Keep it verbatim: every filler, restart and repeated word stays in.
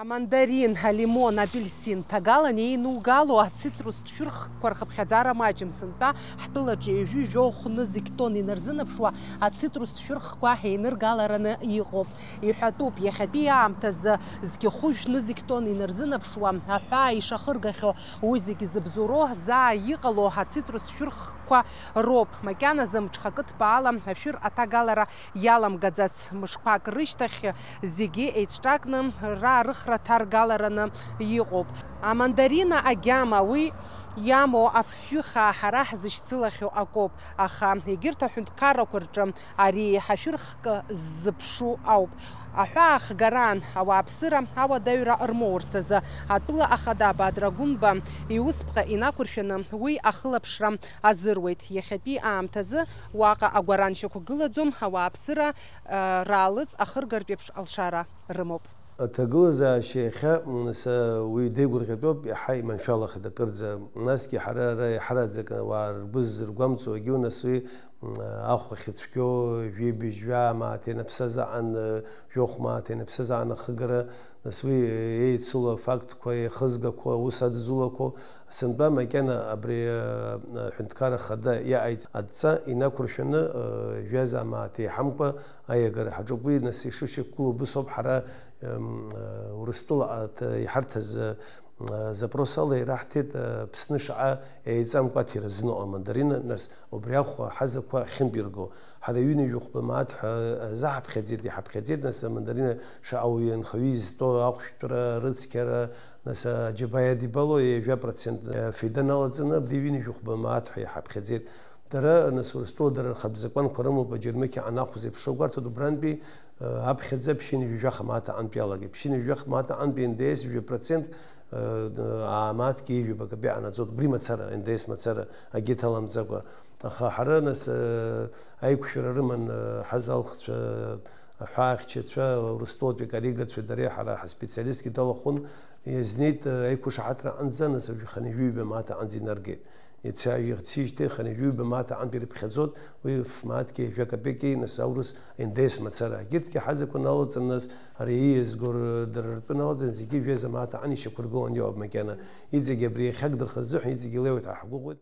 Амандарин, алимон, апельсин ҭагалан еинугало ацитрустә шәырхқәа рхыԥхьаӡара маҷым. Сынтәа ҳтәылаҿы ҩажәи жәохә нызқь тонн инарзынаԥшуа ацитрустә шәырхқәа еиныргалараны иҟоуп. Иҳәатәуп, иахьатәи аамҭазы зқьы хәыжә нызқь тонн инарзынаԥшуа аҳәаа ишахыргахьоу. Уи зегьы зыбзоуроу заа иҟало ацитрус шәырхқәа роуп. Макьаназы мҽхакы ҭбаала ашәыр аҭагалара иаламгаӡац. Мышқәак рышьҭахь зегьы еиҿҿакны раарыхра ҭаргалараны иҟоуп. Амандарина агьама уи иамоу афҩы хаа ҳара ҳзышьцылахьоу акоуп, аха егьырҭ аҳәынҭқаррақәа рҿы ари ашәыр хкы ззыԥшу ауп. Аҳәаа ахгараан ауааԥсыра ауадаҩра рмоурц азы атәыла ахада Бадра Гәынба иусԥҟа инақәыршәаны уи ахылаԥшра азыруеит. Иахьатәи аамҭазы уаҟа агәаран шьақәгылаӡом, ауааԥсыра, э, раалыҵ ахыргартә еиԥш алшара рымоуп. Аҭагылазаашьа иахьа, м, са уи деигәырӷьатәуп, иаҳа иманшәалахеит акырӡа. Насгьы ҳара ара иаҳараӡак ауаа ргәы ззыргәамҵуагьы, нас уи, м, ахә ахьыцәгьоу, жәибжь жәаа мааҭ ианаԥсазаан, э, жәохә мааҭ ианаԥсазаан ахыгара, нас уи еицыло афактқәа, еихызгақәо, аус адызулақәо, сынтәа макьана абри, э, аҳәынҭқарра ахада иаҟаиҵ адҵа инақәыршәаны, э, жәаза мааҭ еиҳамкәа аиагара ҳаҿуп. Уи, нас, ишышьақәгылоу убыс ауп ҳара, эм, э, Урыстәыла аҭ-, иҳарҭаз, э, запрос ала ираҳҭеит, э, Аԥсны шаҟа еиҵамкәа аҭира зну амандарина, нас, убри ахәа ҳазақәа ахьынтә ирго. Ҳара ҩынҩажәи хәба мааҭ ҳәа азаҳаԥхьаӡеит, иҳаԥхьаӡеит, нас, амандарина шаҟа уаҩы анхаҩы изтәоу ахәшәтәра, рыцқьара, нас, аџьабаа иадибало, ҩажәа процент, э, феида налаҵаны, абри ҩынҩажәи хәба мааҭ ҳәа иҳаԥхьаӡеит. Дара, нас, Урыстәыла дара рхатә закәанқәа рымоуп, аџьармыкьа анахәа зеиԥшроу гәарҭоит, убрантәи, э, аԥхьаӡа ԥшьынҩажәи жәаха мааҭ аҟынтә иалагеит. Ԥшьынҩажәи жәаха мааҭ аҟынтәи Н Д С жәа процент, э, д-, аа, мааҭгьы ҩажәа акапеи ҟанаҵоит, убри мацара, Н Д С мацара, акгьы ҭаламҵакәа. Аха ҳара, нас, э, аиқәшәара рыман, э, ҳазалхцәа, аҳәаахьчацәа, Урыстәылатәи аколлегацәа дареи ҳара ҳаспециалистгьы далахәын, иазнеит, э, аиқәышаҳаҭра аҟынӡа, нас, жәаха ҩажәи ҩба мааҭ аҟынӡа инаргеит. Иацы, иацижьҭеи хынҩажәи ҩба мааҭ аҟынтә ирыԥхьаӡоит, уи ф-мааҭки жәа капеки, нас, аурыс Н Д С мацара. Егьырҭгьы ҳазақәа налаҵаны, нас, ари ииазго р-, дара ртәы налаҵаны, зегьы жәаза мааҭ аҟынтә ишьақәыргыланы иоуп макьана. Иҵегьы абри иахьагдырхаз азыҳәан, иҵегьы илеиуеит ҳәа ҳгәыӷуеит.